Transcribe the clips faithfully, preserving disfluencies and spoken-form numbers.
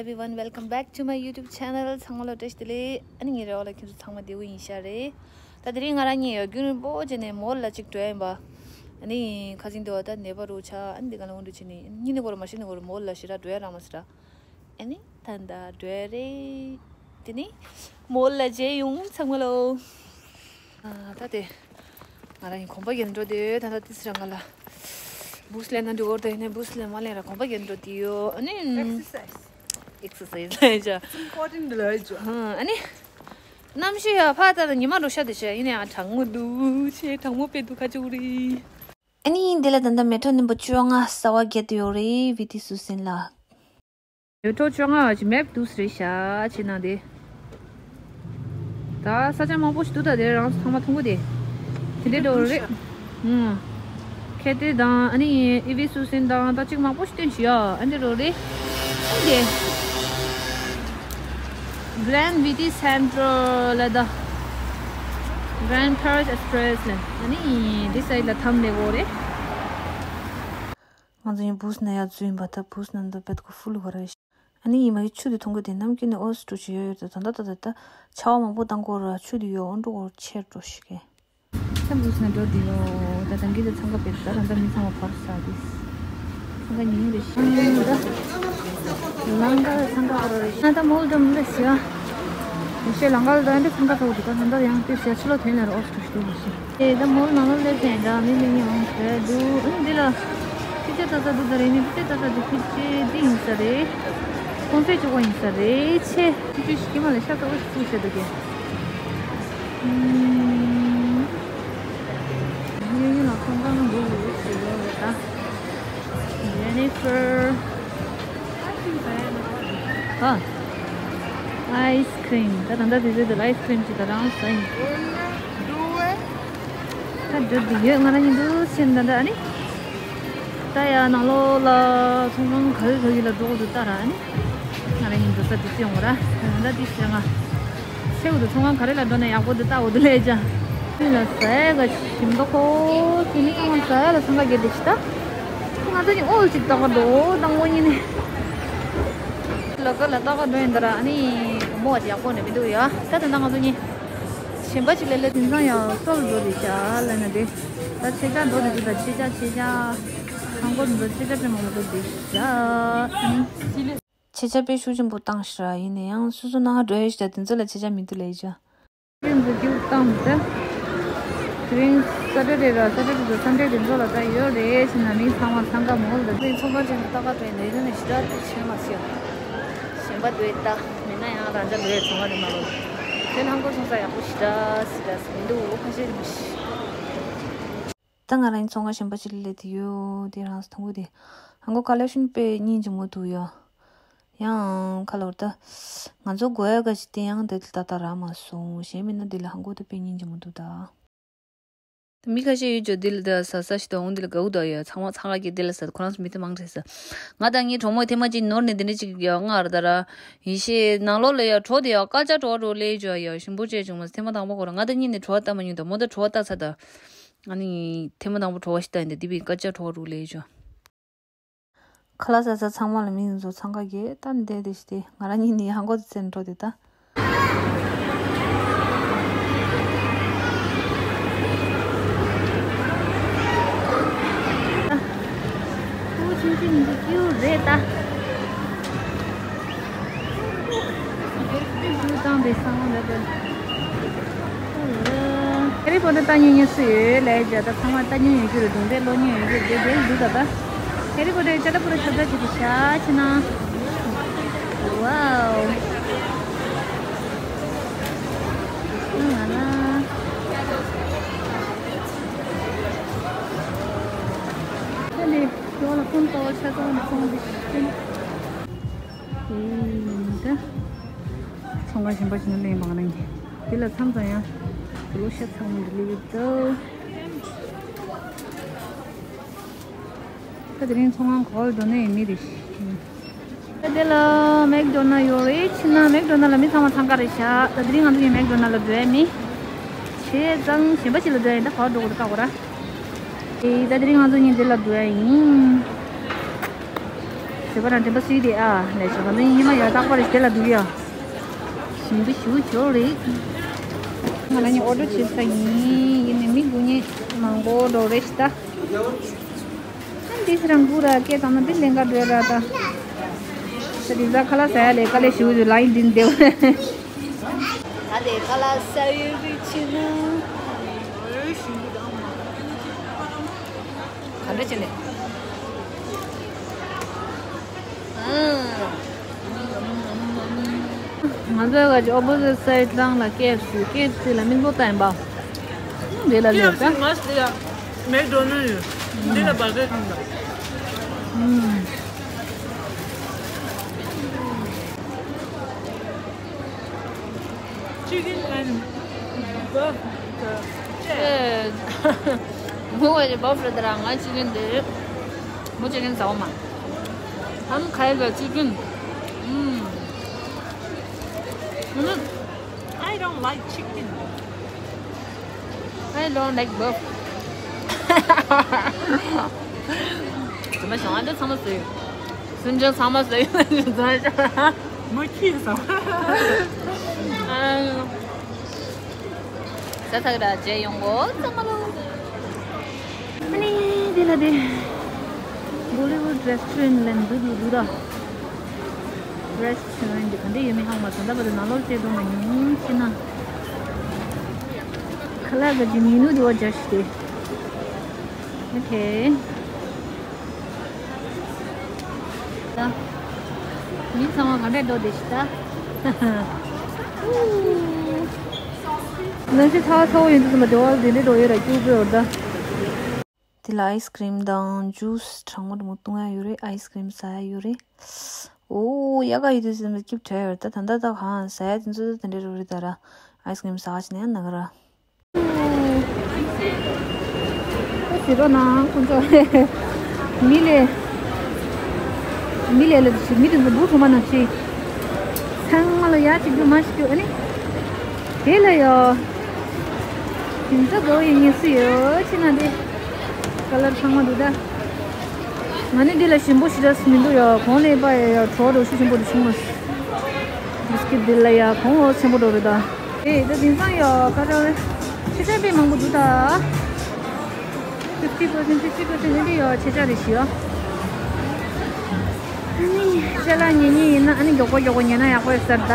Everyone, welcome back to my YouTube channel. ཚང་མ་ལ་བཀྲ་ཤིས་བདེ་ལེགས། ཨ་ནི་ངའི་རེ་བ་ལ་ཁྱེད་ཚོ་ཚང་མ་བདེ་པོ་ཡིན་ཤག་རེད། ད་དེ་རིང་ང་རང་གཉིས་ཡ་རྒྱུན་རིང་པོ་བྱས་ནས་མོལ་ལ་གཅིག་འགྲོ་ཡ་ཡིན་པ། ཨ་ནི་ཁ་སང་དེ་བ་ད་ནད་པ་རུ་ཆ་ཨ་ནི་དེ་ག་ལ་འོང་འགྲོ་བྱས་ནས་ཉིན་ནས་གོ་ར་མ་ཤི་ནས་གོ་ར་མོལ་ལ་ཞེ་དྲག་འགྲོ་ཡ་རག་མ་སི་ར། ཨ་ནི་ད་ད་འགྲོ་ཡ་རེད། དེ་ནི་མོལ་ལ་མཇལ་ཡོང་ཚང་མ་ལ། ཨ་ད་དེ་ང་རང་གི་གོམ་པ་རྒྱག་འགྲོ་དེ་ད་ད་དེ་སི་ར་ང་ལ་བུས་ལེན་ན་འགྲོ་གོ་ར་དེ་ནས་བུས་ལེན་མ་ལེན་ར་གོམ་པ་རྒྱག་འགྲོ་དེ་ཡོད། ཨ་ནི་Exercise. Exercise ལ་ཡ། Important ལ་ཡ། ཨ་ནི་གནམ་གཤིས་ཡ་ཕ་ད་ད་ཉི་མ་འགྲོ་ཤ་དེ་ཤ་ཡིན་ནའང་གྲང་མོ་འདུག་ཆེ་གྲང་མོ་དཔེ་འདུག་ཁ་ཅུག་རེད། ཨ་ནི་འདི་ལ་ད་ལྟ་མེ་ཊོ་ནམ་བར་བཅོ་ལྔ་གསར་པ་བརྒྱབ་ཡོད་རེད། བི་ཏི་སུ་སིན་ལ། མེ་ཊོ་བཅོ་ལྔ་བ་ཅིག་མེབ་འདུག་སེ་རེད་ཤག་ཅེ་ན་དེ། ད་ས་ཆ་མང་པོ་ཞིག་འདུག་ད་དེ་རང་ཚང་མ་མཐོང་གི་དེ། དེ་འདྲའི་འགྲོ་རེད། ཨུང་། ཁེ་ཏེ་དང་ཨ་ནི་ཨི་བི་སུ་སིན་དང་ད་ཅིག་མང་པོ་ཞིག་སྟོན་ཞིག་ཡ་ཨ་འདི་འགྲོ་རེད། ཨ་འདི། Grand Viti Central ལ་ད། Grand Parade Express ལ་ཨ་ནི་འདི་སའི་ལ་ཐམ་ལེ་འོ་རེད། ང་ཚོ་ཡིན་བུས་ན་ཡ་འཛུལ་ཡིན་པ་ད་བུས་ན་འདི་བེད་ཁོ་ཧྥུལ་གོ་ར་ཤི། ཨ་ནི་ཡིན་མ་ཡི་ཆུ་དེ་འཐུང་གི་དེ་ནམ་རྒྱུན་ནས་ཨོ་སི་ཀྲུ་ཅི་ཡོད་ཡོད་དེ་ད་ད་ད་ད་ད་ཆར་པ་མང་པོ་བཏང་གོ་ར་ཆུ་དེ་ཡོད་འགྲོ་གོ་ཆེར་འགྲོ་ཤི་གེ། ཚང་བུས་ན་འགྲོ་དེ་ཡོད་ད་ད་གི་ད་ཚང་ག་བེད་ད་ད་ད་མི་ཚང་བ་ཕར་ས་དེ། ཚང་ག་ཉིན་རེ་ཤི་ད། ལང་ག་ཚང་ག་རོ་རེ་ཤི་ན་ད་མོལ་འགྲོ་མི་འདྲ་ཤི་ཡ། ཡེ་ཤེས་ལང་ག་ལ་ད་འདི་ཚང་ག་ཐོག་དེ་ག་ཚང་ད་ཡང་དེ་ཤི་ཡ་ཆུ་ལོ་དེ་ནས་ར་ཨོ་སི་ཀྲུ་ཤི་དེ་ཤི། ཨེ་ད་མོལ་ནང་ལ་སླེབས་ཚེ་འདྲ་མི་མི་ཉི་འོང་ཟེར་འདུག་ཨ་ནི་འདི་ལ་ཕི་ཅེ་ཏ་ས་འདུག་ད་རེད་ནི་ཕི་ཅེ་ཏ་ས་འདི་ཕི་ཅེ་འདི་ཡིན་ས་རེད། ཁོང་ཚོའི་ཆོག་པ་ཡིན་ས་རེད་ཆེ། ཕི་ཅེ་ཞིག་གི་མ་ལ་ཤ་ཚ་བོ་ཞིག་བཙུགས་བྱས་འདུག་གས། ཨུམ། གཡས་གཡོན་ལ་ཁང་ཁང་འདུག་ཞིག་ཡོད་རེད་ད། Jennifer། ཨ། ice cream ད་ད་ལྟ་དེ་ཚོའི་དུ་ice cream ཅིག་ད་རང་ཟ་ཡིན། ད་འགྲོ་དུ་ཡོད་ང་རང་གཉིས་འདུག་ཕྱིན་ད་ད་ཨ་ནི། ད་ཡ་ནང་ལོགས་ལ་ཚོང་ཁང་ག་རེ་ག་རེ་ལ་འགྲོ་དགོས་འདུག་ད་ར་ཨ་ནི། ང་རང་གཉིས་འགྲོ་ས་དུ་ཅི་ཡོང་ར་ད་དེ་ཟེར་ང་། སེའུ་དུ་ཚོང་ཁང་ག་རེ་ལ་འགྲོ་ན་ཡག་པོ་འདུག་ལྟ་འོ་དུ་ལས་ཅང་། ཕྱིན་ལ་ཟ་ཡ་ག་ཞིམ་པོ་ཁོ་ཕྱིན་ནི་ཚང་མ་ཟ་ཡ་ལ་འཚང་ཁ་རྒྱག་དེ་ཤི་ད། ང་ཚོ་གཉིས་ཨོལ་ཅིག་ལྟ་ག་འགྲོ་དང་པོ་ཉིད་ནས། ལ་ཀ་ལ་ལྟ་ག་འགྲོ་ཡིན་ད་ར་ཨ་ནི་མོ་བ་ཅི་ཡག་པོ་ནས་མི་འདུག་ཡ་ད་ད་ལྟ་ང་ཚོ་གཉིས། ཞིམ་པ་ཅིག་ལས་ལས་དེང་སང་ཡང་སོལ་འགྲོ་དེ་ཤ་ལ་ན་དེ། ད་ཆེ་ཆ་འགྲོ་དེ་འདུག་ད་ཆེ་ཆ་ཆེ་ཆ། ཧང་གོ་འགྲོ་ཆེ་ཆ་དེ་མང་པོ་འགྲོ་དེ་ཤ་ཨ་ནི། ཆེ་ཆ་དཔེ་ཤུགས་ཆེན་པོ་བཏང་ཤག་ཡིན་ན་ཡང་སོ་སོ་ནང་འགྲོ་ཡ་ཞིག་དང་དེ་ཚོ་ལ་ཆེ་ཆ་མི་འདུག་ལས་ཅ། ཡོད་འདུག་རྒྱུགས་བཏང་མི་ཚེ། དེ་རིང་སེ་ཊར་ཌེ་ར་སེ་ཊར་ཌེ་དང་སན་ཌེ་དེ་ཚོ་ལ་ད་ཡོད་རེད་ཟེར་ན་མི་ཚང་མ་འཚང་ཁ་མོལ་འདུག་དེ་ཚོང་པ་ཅན་གྱི་ལྟ་ག་དྲན་ནས་ཡོད་ནས་ཞེ་དྲག་དེ་བྱས་མ་ཟེར། གཞན་པ་འདུག་ད་མིན་ན་ཡང་རང་ཅག་འདུག་ཚོང་པ་རེད་མ་ལོ། དེ་ལྷམ་གོག་སོང་ས་ཡག་པོ་ཞེ་དྲག་ཞེ་དྲག་མི་འདུག་ཁ་ཤས་རིང་པོ་ཞིག་ད་ང་རང་ཚོང་ཁང་གཞན་པ་ཅིག་ལ་སླེབས་དེ་ཡོད་དེ་རང་ཚོ་མཐོང་གི་དེ་ཧང་གོ་ཁ་ལེག་ཤན་དཔེ་སྙིང་རྗེ་མོ་འདུག་ཡ། ཡང་ཁ་ལོར་ད། ང་ཚོ་དགོས་ཡ་ག་ཅིག་དེ་ཡང་དེ་ད་ལྟ་རག་མ་སོང་གཞན་མིན་ན་དེ་ལ་ཧང་གོ་ད་དཔེ་སྙིང་རྗེ་མོ་འདུག་ད། མི་ཁ་ཤས་ཡོད་ཅོ་དེ་ལ་ད་ཟ་ཟ་ཞིག་ད་འོང་དེ་ལ་དགའ་བོ་ད་ཡ་ཚང་མ་ཚང་ག་གི་དེ་ལ་ཟ་ཁོ་རང་ཚོ་མི་དེ་མང་དྲགས་ས། ང་དང་ངའི་གྲོགས་མོ་ཐེངས་མ་གཅིག་ནོར་ནས་དེ་འདྲ་ཅིག་ཡ་ང་ར་ད་ར། ཡེ་ཤེས་ནང་ལོགས་ལ་ཡ་གྲོགས་དེ་ཡ་སྐར་ཆ་གྲོགས་རོ་ལས་ཅོ་ཡ་ཞིམ་པོ་བྱས་བྱུང་མ་ཐེངས་མ་དང་པོ་ཁོ་ར་ང་དང་གཉིས་ནས་གྲོགས་བལྟ་མ་མྱོང་ད་མོ་ད་གྲོགས་བལྟ་ཚ་ད། ཨ་ནི་ཐེངས་མ་དང་པོ་གྲོགས་པོ་ཞིག་ལྟ་ཡིན་ཏེ་འདི་པའི་སྐད་ཆ་གྲོགས་རུ་ལས་བྱུང་། ཁ་ལག་ཟ་ས་ཚང་མ་ལ་མི་ཚོ་འཚང་ཁ་གས་ད་འདས་དེ་ཞིག་སྟེ་ང་རང་གཉིས་ནི་ཧང་གོ་དེ་ཚན་འགྲོ་དེ་ད། ཁུ་ཆུང་ཆུང་འདི་ཀྱུ་རེད་ད། ཧེ་རི་པོ་ཏར་ལྟ་མྱོང་མྱོང་སུ་ཡོད་ལས་བྱ་ད་ཚང་མ་ལྟ་མྱོང་ཡོད་རྒྱུ་རེད་དུང་དེ་ལོ་མྱོང་ཡོད་རྒྱུ་རེད་དེ་འདུག་ད་ད། ཧེ་རི་པོ་ཏར་ཅ་ལ་པུ་ར་ཆབ་ཆ་ཅིག་གི་ཤ་ཆེ་ན། ཝའོ། ང་ལ། ད་ནི་ཡོ་ལ་ཁོང་ཏོ་ཆ་ཚང་ཚང་འདི་ཤིན། ད། ཚོང་ཁང་གཞན་པ་ཞིག་ནས་ལེན་པ་ང་རང་གིས། དེ་ལ་མཚམས་མཚམས་ཡང་། དུ་ལོ་ཤ་ཚང་མ་འདི་ལས་ཡོད་དོ། ད་དེ་རིང་ཚོང་ཁང་གོ་ལ་འགྲོ་ནས་ཡིན་མི་རེད། ད་དེ་ལ་མེག་ཌོ་ནལ་ཡོད་རེད། ཕྱིན་ན་མེག་ཌོ་ནལ་ལ་མི་ཚང་མ་འཚང་ཁ་རེད་ཤག་ད་དེ་རིང་ང་ཚོ་ཡིན་མེག་ཌོ་ནལ་ལ་འགྲོ་ཡ་མི། བྱས་ཙང་གཞན་པ་ཞིག་ལ་འགྲོ་ཡ་ཡིན་ད་གོ་ལ་འགྲོ་དགོས་ད་ཁག་པོ་ར། ཨེ་ད་དེ་རིང་ང་ཚོ་གཉིས་འདི་ལ་འགྲོ་ཡ་ཡིན། བོད་པ་རང་དྲན་པ་སུས་དེ་ཨ་ལས་བྱུང་བ་ནི་ཉི་མ་ཡང་རྟག་པར་དེ་ལ་འདུག་ཡ། ཞིམ་པོ་ཞུ་ཆོག་རེད། ང་ལ་ནི་ཨོ་ཌར་བྱེད་ས་ཡིན། ཡིན་ནི་མི་དགུ་ཉེ་མང་པོ་འགྲོ་རེད་ཤི་ད། ཨ་འདི་སི་རང་གུ་ར་སྐད་ཙམ་ན་འདི་ལེན་ག་འགྲོ་ར་ད། ད་འདི་ཟ་ཁ་ལག་ཟ་ཡ་ལས་ཀ་ལས་ཞུ་ལ་ཡིན་འདི་འདེའུ། ད་དེ་ཁ་ལག་ཟ་ཡོད་རེད་ཕྱིན་ན། ག་འདྲ་བྱས་ནས། ང་ཚོའི་ག་ཅི་ཨོ་པོ་སི་ཊི་སའི་ཌི་ལང་ལ་ཀེ་ཨེཕ་སི། ཀེ་ཨེཕ་སི་ལ་མིག་ལོག་ལྟ་ཡིན་པ། འདི་ལ་ཀེ་ཨེཕ་སི་ལོས་ད། ང་ཞིག་ལ་མེག་ཌོ་ནལ་ཡོད། འདི་ལ་བར་གར་ཀིང་ཡོད། Chicken and buff. ཨེ། མོ་བ་ཅི་བབ་རེད་ད་ར། ང་ཅི་ཀིན་འདི་རེད། མོ་ཅི་ཀིན་ཟ་བ་མ། I'm kind of chicken. Mm. Mm. I don't like chicken. I don't like buff. དེ་མ་བྱུང་ཨ་འདི་ཚང་མ་ཟོས། སུན་ཅང་ཚང་མ་ཟོས། མ་ཁྱི་ཟ། ཟ་ཚར་ར་རྗེས་ཡོང་གོ་ཚང་མ་ལོ། ཨ་ནི་འདི་ལ་དེ་Bollywood restaurant ལན་འདུག་འདུག་འདུག་ད། Restaurant འདི་ག་འདྲ་ཡོད་མེད་ཧ་གོ་མ་སོང་། ད་བར་དུ་ནང་ལོགས་བལྟས་འགྲོ་མ་མྱོང་། ཕྱིན་ན་ཁ་ལག་གི་མེ་ནུ་འདི་བ་ཇ་ཤི་དེ། ཨོ་ཁེ། ད་མི་ཚང་མ་ག་འདྲ་འགྲོ་བསྡད་ཤི་ད། ནང་ཆེ་ཚ་བ་ཚ་བོ་ཡིན་དུས་ཙམ་པ་དེ་བ་དེ་འདྲའི་འགྲོ་ཡོད་ར་སྐྱུག་པོ་ཡོད་ད། དེ་ལ་ཨའི་སི་ཀྲིམ་དང་ཇུས་གྲང་མོ་འདྲ་མོ་བཏུང་ཡ་ཡོད་རེད། ཨའི་སི་ཀྲིམ་ཟ་ཡ་ཡོད་རེད། ཨོ་ཡ་ག་ཡོད་དུས་ཙམ་པ་སྐྱིབས་བྲལ་ཡོད་ད། ད་ད་ད་གང་ཟ་ཡ་དེ་ཚོ་དེ་འདྲའི་རོ་རེད་ད་ར། ཨའི་སི་ཀྲིམ་ཟ་ག་ཕྱིན་ན་ཡང་ན་ག་ར། ཁོ་ཟེར་རོགས་གནང་ཁོ་ཚོ། མི་ལས། མི་ལས་ལ་དུ་ཞིག་མི་དེ་ཚོ་འབུ་ཚོ་མ་ནང་ཆེ། ཚང་མ་ལ་ཡ་གཅིག་རྒྱུ་མ་ཞིག་རྒྱུ་ཨ་ནི། དེ་ལ་ཡོ། དེ་ཚོ་གོ་ཡི་ངེས་སུ་ཡོད་ཕྱིན་ན་དེ། ཀ་ལར་ཚང་མ་འདུག་ད། ང་ནི་འདི་ལ་ཞིམ་པོ་ཞེ་དྲག་མི་འདུག་ཡ། གོང་ལས་པ་ཡ་ཡ་གྲོགས་རོ་ཤུ་ཆེན་པོ་འདུག་བྱུང་མ། བིས་ཀིད་འདི་ལ་ཡ་གོང་འོ་ཆེན་པོ་འགྲོ་རེད་ད། ཨེ་ད་དེང་སང་ཡ་ཁ་ཁ་རེ། ཆེ་ཆེ་དཔེ་མང་པོ་འདུག་ད། fifty percent, fifty percent ཨེ་འདི་ཡ་ཆེ་ཆ་རེ་ཞིག་ཡ། ཨ་ནི་ཅ་ལག་ཉན་ཉན་ཡིན་ན་ཨ་ནི་མགྱོགས་པོ་མགྱོགས་པོ་ཉན་ན་ཡག་པོ་ཡོད་ས་རེད་ད།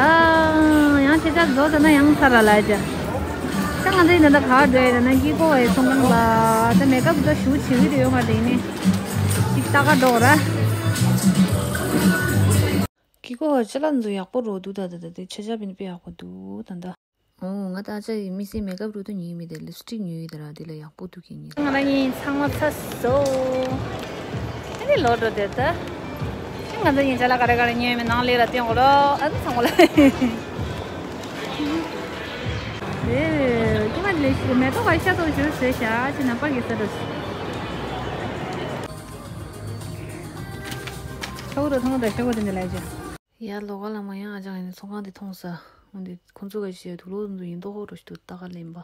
ཡང་ཆེ་ཆ་བཟོ་ཟེར་ན་ཡང་ས་ར་ལ་ཅ། ད་ང་ཚོའི་ད་ལྟ་ག་འགྲོ་ཡ་ད་ན་ཀི་ཀོ་བའི་ཚོང་ཁང་ལ་ད་མེ་ཀབ་ད་ཞུ་བྱེད་ཀྱི་རེད་ཡོད་མ་རེད་ནི། ཅིག་ལྟ་ག་འགྲོ་ར། ཀི་ཀོ་བ་ཅ་ལག་འཛུགས་ཡག་པོ་རོ་འདུག་ད་ད་ད་དེ་ཆ་ཆ་པིན་དཔེ་ཡག་པོ་འདུག་ད་ད། ཨོ་ང་ད་ཨ་ཅག་གི་མི་སེ་མེ་ཀབ་རུ་ཏུ་ཉོས་མི་དེ་ལིབ་སི་ཊིག་ཉོས་ཡོད་དེ་ར། དེ་ལ་ཡག་པོ་འདུག་གི་ཉོས། ང་རང་གཉིས་ཚང་མ་ཚ་སོ། ཨ་ནི་ལོག་འགྲོ་དེ་ད། ཨ་ང་ཚོ་གཉིས་ཅ་ལག་ག་རེ་ག་རེ་ཉོས་མེད་ནང་ལས་ར་སྟོན་གོ་རོ། ཨ་ནི་ཚང་མ་ལ། ཨེ། ཁྱོད་ང་ལས་ཤི་མེ་ཏོག་ག་ཤ་ཏོག་ཞུ་ཟེར་ཤ་ཅི་ན་པ་གི་ས་འགྲོ། ཤ་བོ་ར་ཐང་ད་ཤ་བོ་དེ་འདྲ་ལས་ཅི། ཡ་ལོ་ག་ལ་མ་ཡང་ཨ་ཅག་ཡིན་ཚོང་ཁང་དེ་མཐོང་ས། འོན་ཏེ་ཁོང་ཚོ་ག་ཞེས་དུག་ལོག་ཚོ་ཡིན་མདོག་ཁོག་འགྲོ་ཞིག་ཏུ་ལྟ་ག་ལེན་པ།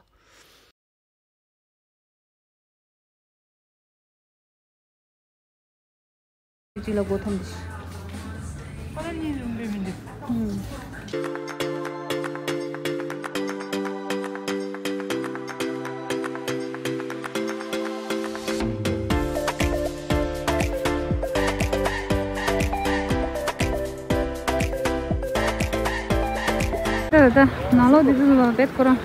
གཅིག་ལ་སྒོ་ཐོམ་དེ་ཤི། ཁོ་ལ་གཉིས་ལུང་པའི་མི་འདུག་ཨུམ། ད་ད་ནང་ལོགས་འདི་ཚོ་ལ་བེད་ཁོ་རང་།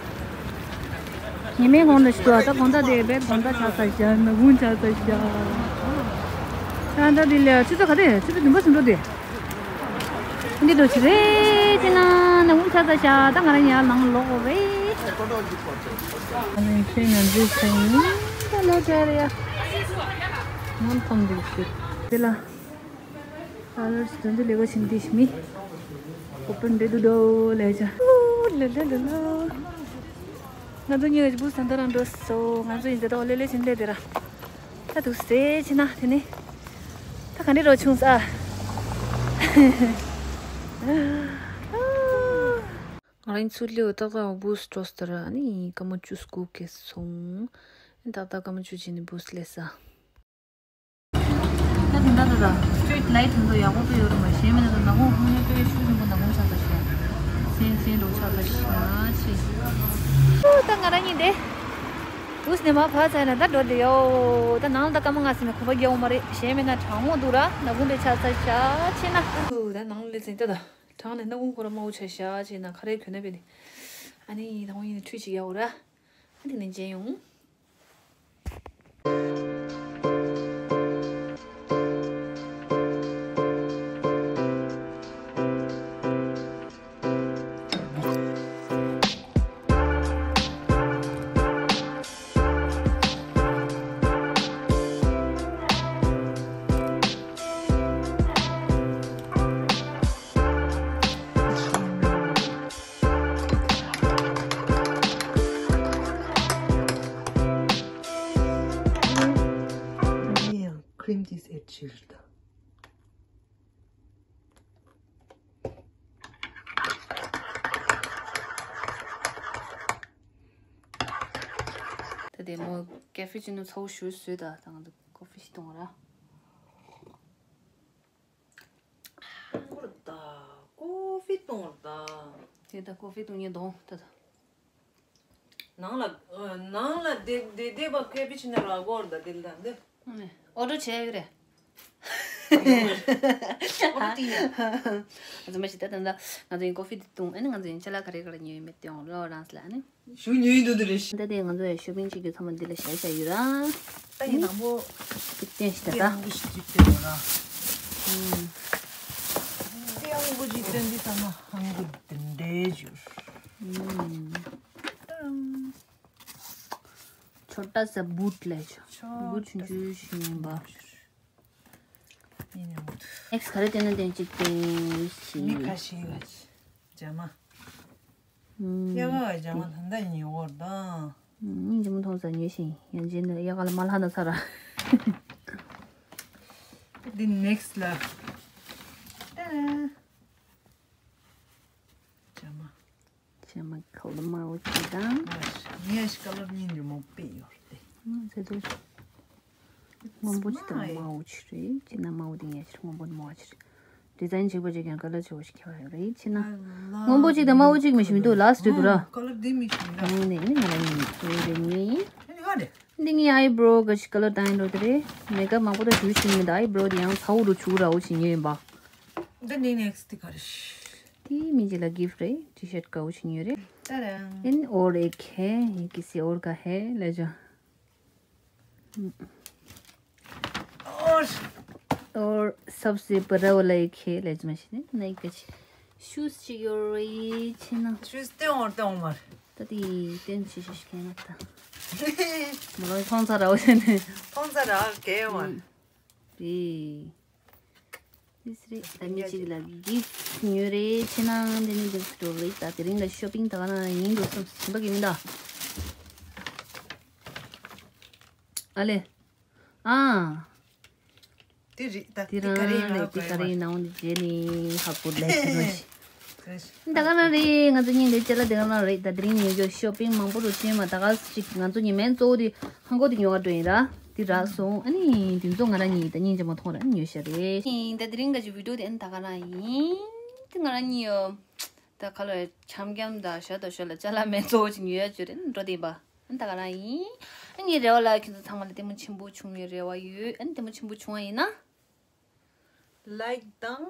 ཉི་མའི་གོང་དུ་ཞུ་བ་ད་གོང་ད་དེ་བེད་གོང་ད་ཆགས་ས་ཤག་ན་གུང་ཆགས་ས་ཤག་ད་ད་དེ་ལས་ཆུ་ཚོད་ག་དེ་ཆུ་ཚོད་བདུན་པ་ཟིན་འགྲོ་དེ། འདི་འགྲོ་ཆི་རེད་ཅེ་ན་ན་གུང་ཆགས་ས་ཤག་ད་ང་རང་ཡར་ནང་ལོག་དགོས་རེད། ཨ་ནི་ཁྱེད་ང་ཚོའི་ཆ་ཡིན་ད་ལོ་བྲལ་ཡ། ནམ་ཐོམ་འདུག་ཟེར། དེ་ལ་ཨ་ལར་སི་དོན་དུ་ལས་ཀ་བྱེད་འདི་ཞི་མི། ཨོ་པན་རེད་འདུག་དོ་ལས་བྱ། ཨུ་ལ་ལ་ལ་ལ། ང་ཚོ་གཉིས་ཀྱི་བུ་ས་འདི་རང་འགྲོ་སོ། ང་ཚོ་ཡིན་ད་ལྟ་ལེ་ལེ་བྱེད་ལས་དེ་ར། ད་འདུག་སེ་བྱེད་ན་དེ་ནི། ད་ག་འདྲ་རོ་ཆུང་ས། ང་རང་ཚུར་ལེའུ་ཏག་ཏག་བུས་འགྲོ་སྟེ་ར་ནི་སྐར་མ་བཅུ་སྐུ་གེ་སོང་། ཏག་ཏག་སྐར་མ་བཅུ་བྱས་ནས་བུས་སླེབས་ས། ད་དེ་འདྲ་ད་ ལ་སི་ཊི་རི་ཊི་ལའི་ཊི་དེ་ཚོ་ཡག་པོ་དཔེ་ཡོད་རེད་མ། གཞན་མིན་ན་ད་ནག་ཁུང་ཁུང་ནས་དཔེ་ཤུགས་ཆེན་པོ་ནག་ཁུང་ཆགས་ཚར་ཤག་སེང་སེང་འདྲ་པོ་ཆགས་ཚར་ཤག་ཅིག་ཨོ་ད་ང་རང་གཉིས་དེ། ཨུས་ནས་མར་བབས་ཚར་ན་ད་འགྲོ་དེ་ཡོད། ད་ནང་ལ་ད་སྐར་མ་ལྔ་ཙམ་ནས་གོམ་པ་རྒྱག་འོང་མ་རེད། གཞན་མིན་ན་གྲང་མོ་འདུག་ར། ནག་ཁུང་དཔེ་ཆགས་ཚར་ཤག་ཕྱིན་ན། ཨུ་ད་ནང་ལ་སླེབས་ཚར་ད། གྲང་ནས་སྣ་ཁུང་ཁོ་རང་དམར་པོ་ཆགས་ཤག་ཕྱིན་ན་ཁ་རས་གོན་ན་བས་ནི། ཨ་ནི་ད་ཁོང་གཉིས་ནས་ཁྲུས་ཅིག་རྒྱག་འོང་ར། ཨ་དེ་ནས་མཇལ་ཡོང་། ཁྲིམ་དེ་སེ་ཊི་བྱེད་རེད་ད། ད་དེ་མོ་ཀེ་ཕེ་ཅི་ནོ་ཚ་བོ་ཞུ་བཟོས་ད། ད་ང་ཚོ་ཀོ་ཕི་ཞིག་འཐུང་ར། ཧང་གོ་ར་ད། ཀོ་ཕི་འཐུང་ར་ད། དེ་ད་ཀོ་ཕི་འཐུང་ཉེ་འདོང་ད་ད། ནང་ལ་ནང་ལ་བསྡད་བསྡད་བསྡད་པ་ཀེ་ཕེ་ཅི་ནོ་རག་གོ་ར་ད་དེ་ལ་ད་འདི། ཨོ་ཌར་བྱས་ཡོད་རེད། ཨོ་ཌར་བྱས་ཡོད། ང་ཚོ་མ་ཤི་ད་ད་ད་ང་ཚོ་ཡིན་ཀོ་ཕི་འདི་འཐུང་། ཨ་ནི་ང་ཚོ་ཡིན་ཅ་ལག་ག་རེ་ག་རེ་ཉོས་ཡོད་མེད་དེ་ཡོང་ལོ་རང་སི་ལ་ཨ་ནི། ཞུ་ཉོས་འདུག་དེ་རེད། ད་དེ་ང་ཚོ་ཡང་ཤོ་པིང་བྱེད་རྒྱུ་ཚང་མ་འདི་ལ་བཞག་བཞག་ཡོད་ར། ད་ཡིན་ནམ་པོ་ཅིག་སྟོན་ཞིག་ད་ད། ཏེ་ཧང་གུ་ཞིག་ཅིག་སྟོན་ར། ཨུམ། ཏེ་ཧང་གུ་ཅིག་སྟོན་འདི་ཚང་མ་ཧང་གུ་འདི་འདྲའི་བྱུར། ཨུམ། ཏང་། छोटा सा बूट ले जाओ। छोटा सा बूट ཆུང་ཆུང་ཞིག་ཡིན་པ། ཡིན་ཡང་མོད། ནེག་སི་ག་རེ་སྟོན་ན་སྟོན་ཅིག་སྟོན་ཞིག་མི་ཁ་ཤས་ཀྱིས་ཇ་མ། ཨུམ། ཡ་ག་ཇ་མ་ད་ལྟ་ཉེ་བོར་དང་། ཨུམ། སྙིང་རྗེ་མོ་མཐོང་ས་ཉོས་ཤིང་ཡང་རྗེས་ནས་ཡ་ག་ལ་མ་ལྷག་ན་ཚར་ར། འདི་ནེག་སི་ལ། ཏ་ར། ཇ་མ། ཇ་མ་ཁོལ་དམར་པོ་ཅིག་དང་། ངས་ཀ་ལར་གཉིས་འདི་མོ་དཔེ་ཡོད་རེད། ང་ཚོ་དེ་སྔོན་པོ་ཅིག་དང་དམར་པོ་ཅིག་རེད། ཅི་ན་དམར་པོ་དེ་ཡང་ཅིག་སྔོན་པོ་དམར་པོ་ཅིག་རེད། ཌི་ཛའིན་གཅིག་པ་ཅིག་ཀྱང་ཀ་ལར་ཆེ་བོ་ཞིག་ཁྱེར་བ་ཡོད་རེད། ཅི་ན་སྔོན་པོ་ཅིག་དང་དམར་པོ་ཅིག་མི་ཤེས་མི་འདུག་ལ་སི་ཊི་འདུག་ར། ཀ་ལར་འདི་མི་ཤེས་མི་འདུག་ཨ་ནི་ནི་ང་རང་ཡིན་དེ་རེད་ནི། ཨ་ནི་ག་རེད། འདི་ངའི་ཨའི་བྷོ་རོ་ག་ཅིག་ཀ་ལར་བཏང་ཡིན་འགྲོ་དེ་རེད། མེག་ཨབ་མང་པོ་ད་ཞུ་ཤེས་མི་འདུག་ཨའི་བྷོ་རོ་དེ་ཡང་ཚ་བོ་རུ་བྱུག་ར་འོ་ཞིག་ཉོས་ཡིན་པ། འདི་ནི་ནེག་སི་དེ་ག་རེད། དེ་མི་གཅིག་ལ་གིཕ་རེད། ཊི་ཤར་ཊི་དཀར་པོ་ཞིག་ཉོས་རེད། ཏ་ར། ཨན་ཨོར་ཨེ་ཁེ་ཡི་ཀི་སི་ཨོར་ག་ཧེ་ལེ་ཇོ། ཨོར། ཨོར་སབ་སེ་པ་ར་ཝ་ལ་ཨེ་ཁེ་ལེ་ཇོ་མ་ཤི་ནི་ནའི་ཀ་ཅི་ཤུ་ཟི་ཅིག་ཡོད་རེད་ཕྱི་ན། ཤུ་ཟི་སྟོན་འོར་སྟོན་འོར་མར། ད་དེ་སྟོན་ཅི་ཤུ་ཤི་ཁེ་ན་ད། མོ་རང་མཐོང་ཚར་ར་འོ་ཤི་ནི། མཐོང་ཚར་ར་གེ་མར། རེད། དེ་སི་རེད། ད་མི་གཅིག་ལ་གིཕ་ཉོས་རེད། ཕྱི་ནང་དེ་ནི་འདུག་སི་ཊོར་རེད། ད་དེ་རིང་ལ་ཤོ་པིང་ད་ག་ན་ཡིན་འདུག་སེམས་ཞིམ་པ་གི་མི་འདའ། ཨ་ལེ། ཨ། དེ་རེད་ད། དེ་དེ་ག་རེ་ཡིན་ན་རེད། དེ་ག་རེ་ཡིན་ན་འོང་དེ་རྗེས་ནས་ཧ་གོ་ལེ་ཟེར་ནོ་ཞིག་ད་ག་ན་རེད། ང་ཚོ་གཉིས་འདི་ཅ་ལག་དེ་ག་ན་རེད། ད་དེ་རིང་ཉོས་རྒྱུ་ཤོ་པིང་མང་པོ་རུ་ཕྱིན་མ་ད་ག་ཅིག་ང་ཚོ་ཉི་མའི་གཙོ་བོ་དེ་ཧང་གོ་དེ་ཉོ་ག་འགྲོ་ཡིན་ར། དེ་རག་སོང་། ཨ་ནི་དེ་ཚོ་ང་རང་གཉིས་ད་སྙིང་རྗེ་མོ་མཐོང་ར་ཨ་ནི་ཉོས་ཤ་རེད། ཨིན་ད་དེ་རིང་ག་ཅིག་བི་ཌིའོ་དེ་ཨ་ནི་ད་ག་ན་ཡིན། དེ་ང་རང་གཉིས་ཡོ་ད་ཁ་ལོ་འཆམ་འཆམ་ད་ཞོ་ད་ཞོ་ལ་ཅ་ལག་མེད་གཙོ་བོ་ཅིག་ཉོ་ཡ་ཅོ་རེད་འགྲོ་དེ་ཡིན་པ། ཨ་ནི་ད་ག་ན་ཡིན། ཨ་ནི་རེ་བ་ལ་ཁྱེད་ཚོ་ཚང་མ་ལ་ལྟད་མོ་ཆེན་པོ་བྱུང་ཡོད་རེ་བ་ཡོད། ཨ་ནི་ལྟད་མོ་ཆེན་པོ་བྱུང་བ་ཡིན་ན། ལའིཀ་དང་།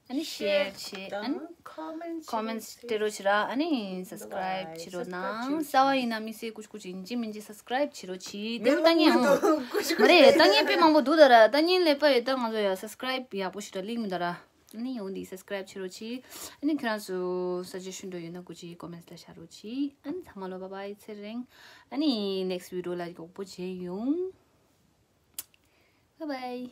ཨ་ནི་ཤེར་བྱེད། ཨ་ནི་ཀོ་མེན་ཊི་སྤྲད་རོགས་བྱེད་ར། ཨ་ནི་སབ་སི་ཀ་རའིབ་བྱེད་རོགས་གནང་། གསར་པ་ཡིན་ན་མི་སེ་ཀུ་ཅི་ཀུ་ཅི་ཡིན་གཅིག་མིན་གཅིག་སབ་སི་ཀ་རའིབ་བྱེད་རོགས་གྱིས། དེ་ལྟ་ངན་ཨང་། མ་རེད། ལྟ་ངན་དཔེ་མང་པོ་འདུག་ད་ར། ལྟ་ངན་ལས་པ་ཡོད་ད་ང་ཚོ་ཡ་སབ་སི་ཀ་རའིབ་ཡག་པོ་ཞིག་ར་ལིང་མི་འདུག་ར། ཨ་ནི་ཡོང་འདི་སབ་སི་ཀ་རའིབ་བྱེད་རོགས་གྱིས། ཨ་ནི་ཁྱེད་རང་ཚོ་སབ་ཇེ་ཤན་འདྲ་ཡོད་ན་ཀུ་ཅི་ཀོ་མེན་ཊི་ལ་བཞག་རོགས་གྱིས། ཨ་ནི་ཚང་མ་ལོ་བྷའི་བྷའི་ཚེ་རིང་། ཨ་ནི་ནེག་སི་ཊི་བི་ཌིའོ་ལ་མགྱོགས་པོ་མཇལ་ཡོང་། བྷའི་བྷའི།